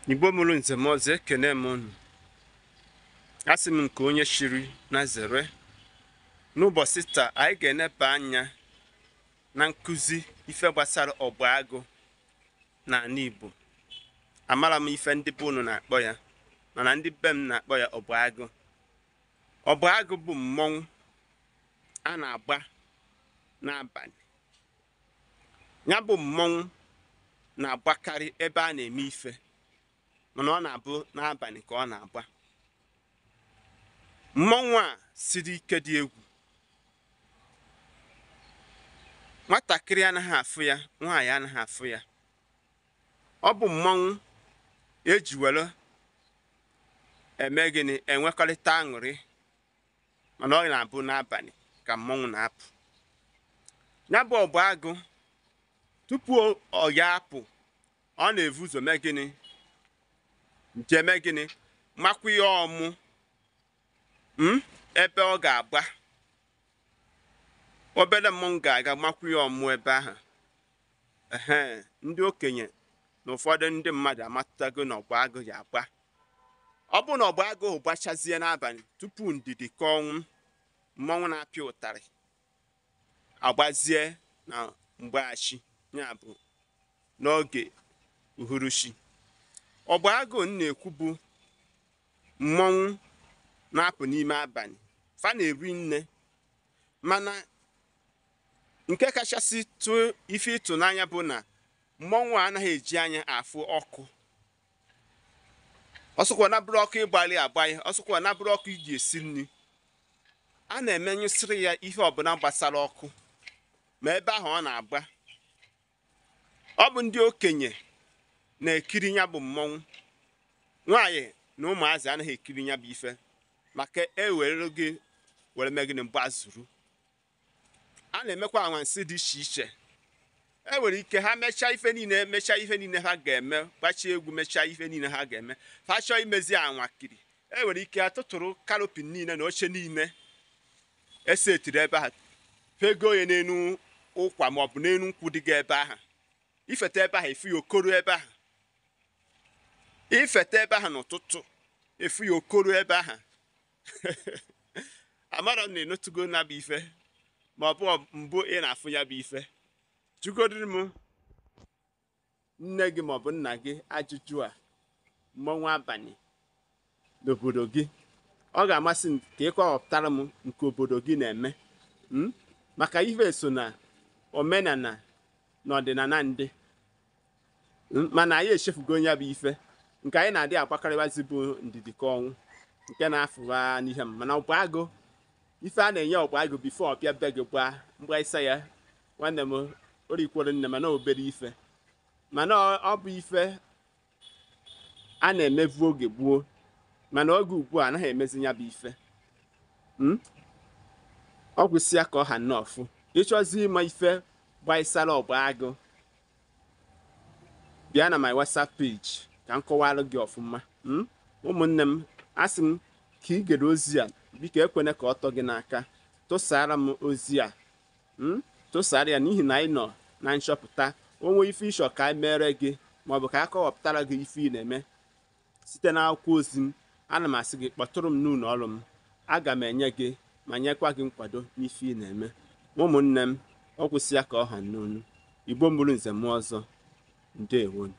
Igbo mụrụ nze m ọzọ, ekene m unu. Asị m nke onye shiri na zere. N'ụbọchị taa anyị ga-eneba anya na nkụzi ife gbasara ọgba agụ n'ala Igbo. Amara m ife ndị be unu na-akpọ ya, mana ndị be m na-akpọ ya ọgba agụ. Ọgba agụ bụ mmọnwụ a na-agba n'abalị. Ya bụ mmọnwụ na-agbakarị ebe a na-eme ife, mana ọ na-abụ n'abalị ka ọ na-agba. Mmọnwụ a siri ike dị egwu. Nwatakịrị anaghị afụ ya, nwaanyị anaghị afụ ya. Ọ bụ mmọnwụ eji were eme gịnị, enwekọrịta aṅụrị, mana ọ na-abụ n'abalị ka mmọnwụ na-apụ. Ya bụ ọgba agụ, tupu ọ ya apụ, ọ na-evu ụzọ mee gịnị, jeme gịnị, makwa ihe ọmụ ebe ọ ga-agba. Obere mmọnwụ ga-aga makwa ihe ọmụ ebe ahụ. Ehe, ndị okenye na ụfọdụ ndị mmadụ amatago na ọgba agụ ya agba. Ọ bụ na ọgba agụ gbachazie n'abalị tupu ndidi ka ọnwụ, mmọnwụ na-apịa ụtarị agbazie na mgbaghachi, ya bụ n'oge uhuruchi. Ọgba agụ m na-ekwu bụ mmọnwụ na-apụ n'ime abalị, fa na-eri nne. Mana nke kachasị tụ ife ịtụnanya bụ na mmọnwụ a anaghị eji anya afụ ọkụ. Ọsọkwa na bụrụ ọkụ ịgbalị agbanye, ọsọkwa na bụrụ ọkụ iji esi nri, a na-emenyụsịrị ya ihe ọbụla gbasara ọkụ ma ebe ahụ ọ na-agba. Ọ bụ ndị okenye na-ekiri ya bụ mmọnwụ. Nwaanyị na ụmụazị anaghị ekiri ya bụ ife, maka ewere gị were mee gịnị, mgbazuru. A na-emekwa anwansi dị iche iche. E nwere ike ha mechaa ife niile, mechaa ife niile ha ga-eme, gbachie egwu, mechaa ife niile ha ga-eme, ha chọọ imezi anwakiri, e nwere ike atụtụrụ kalopin niile na oche niile esetiri ebe ahụ, fego ya n'enu ụkwa maọbụ n'enu nkwụ dịga ebe ahụ. Ifete ebe ahụ, efu ya okoro ebe ahụ. Ifete ebe ahụ n'ụtụtụ, efu ya okoro ebe ahụ. Amara m na enotugo na bụ ife, ma ọ bụ mbụ ị na-afụ ya bụ ife. Jụgodiri m nne gị maọbụ nna gị ajụjụ a, mmọnwụ abalị n'obodo gị, ọ ga-amasị m ka ị kọwapụtara m nke obodo gị na-eme, maka ife so na omenala na ọdịnala ndị. Mana anyị echefugo ya bụ ife. Nke anyị na-adị agbakarịwazi bụ ndidi ka ọnwụ nke na-afụwa n'ihe m. Mana ọgba agụ, ife a na-enye ọgba agụ bifo ọbịa be gị gbaa mgbaisa ya, nwanne m, o rikwere nne, mana obere ife, mana ọ bụ ife a na-emevu oge gboo, mana oge ugbu a anaghị emezi ya bụ ife. Ọ gwụsịa ka ọ ha nnọọfụ. Ịchọzi ịma ife gbasara ọgba agụ, bịa na my WhatsApp page ka m kọwara gị ọfụma. Ụmụnne m, asị m ka ị gere ozi a, biko ekwene ka ọ tọ gị n'aka, tụsara m ozi a, tụsara ya, n'ihi na anyị nọ na nchọpụta. Onwe ife ịchọ ka anyị mere gị maọbụ ka a kọwapụtara gị ife ị na-eme site n'akwụkwọ ozi m, ana m asị gị kpọtụrụ m n'ụlọ ọrụ m, aga m enye gị ma nyekwa gị nkwado n'ife ị na-eme. Ụmụnne m, ọ kwụsị ya ka ọ ha n'onu. Igbo mụrụ nze m ọzọ, ndewonu.